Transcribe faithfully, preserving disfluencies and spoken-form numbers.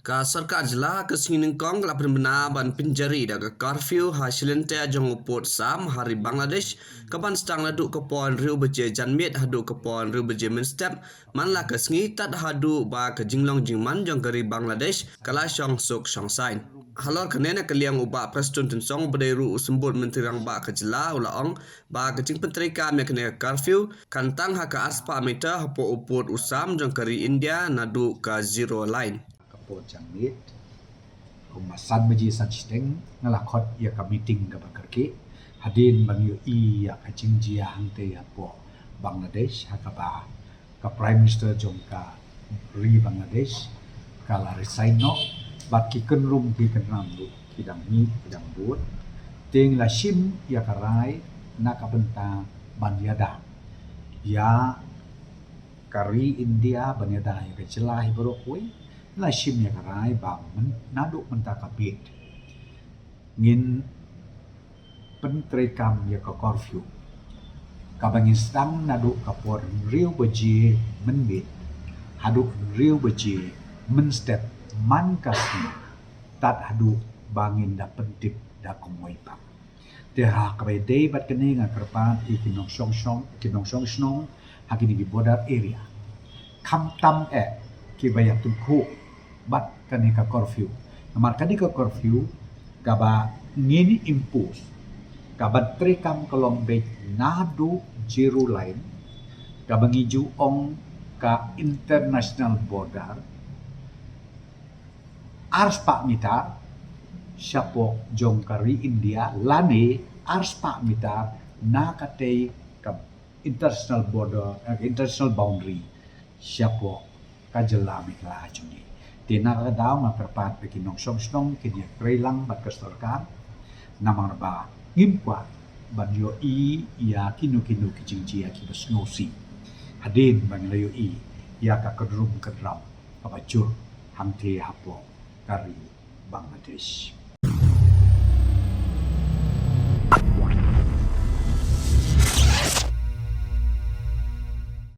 Ka sorkar jylla ka sngi nyngkong ka la pynbna ban pynjari da ka curfew ha shilynter jong u pud sam ha ri Bangladesh, ka ban sdang naduh ka por hynriew baje janmiet haduh ka por hynriew baje mynstep man la ka sngi, tad haduh ba ka jinglong jingman jong ka ri Bangladesh ka la shong suk shong saiñ. Halor kane, na ka liang u Bah Prestone Tynsong, uba dei ruh u Symbud Myntri Rangbah ka jylla, u la ong ba ka jingpyntreikam ïa kane ka curfew kan tang ha ka arspah meter hapoh u pud u sam jong ka ri India naduh ka zero line. Ka por janmiet, kumba san baje san shiteng, nga la khot ïa ka meeting kaba kyrkieh hadien ban ïohi ïa ka jingjia hangtei hapoh Bangladesh, ha kaba ka Prime Minister jong ka ri Bangladesh ka la resign noh, bad ki kynrum ki kynram ruh ki dang mih, ki dang bud. Te ngi la shim ïa ka rai na ka bynta ban ïada ïa ka ri India, ban ïada ïa ka jylla hi baroh kawei. Ngi la shim ïa ka rai ba myn-, naduh mynta ka bit ngin pyntreikam ïa ka curfew, kaba ngin sdang naduh ka por hynriew baje mynmiet haduh hynriew baje mynstep man ka sngi, tad haduh ba ngin da pyntip da kumwei pat. Te ha kaba ïadei bad kane, nga kyrpad ïa ki nongshong shnong, ki nongshong shnong ha kine ki border area, khamtam eh kiba ïatyngkhuh bad kane ka curfew. Namar kane ka curfew kaba ngin impose, kaba treikam ka long beit naduh zero line, kaba ngi ju ong ka international border, arspah meter shapoh jong ka ri India, lane arspah meter na katei ka international border, eh, international boundary shapoh ka jylla Meghalaya jong ngi. Te na kata ka daw nga kyrpad ba ki nongshong shnong kin ïatreilang bad ka sorkar, namar ba ngim kwah ban ïohi ïa kino kino ki jingjia kiba sngewsih hadien ba ngi la ïohi ïa ka kynrum kynram kaba jur hangtei hapoh ka ri Bangladesh.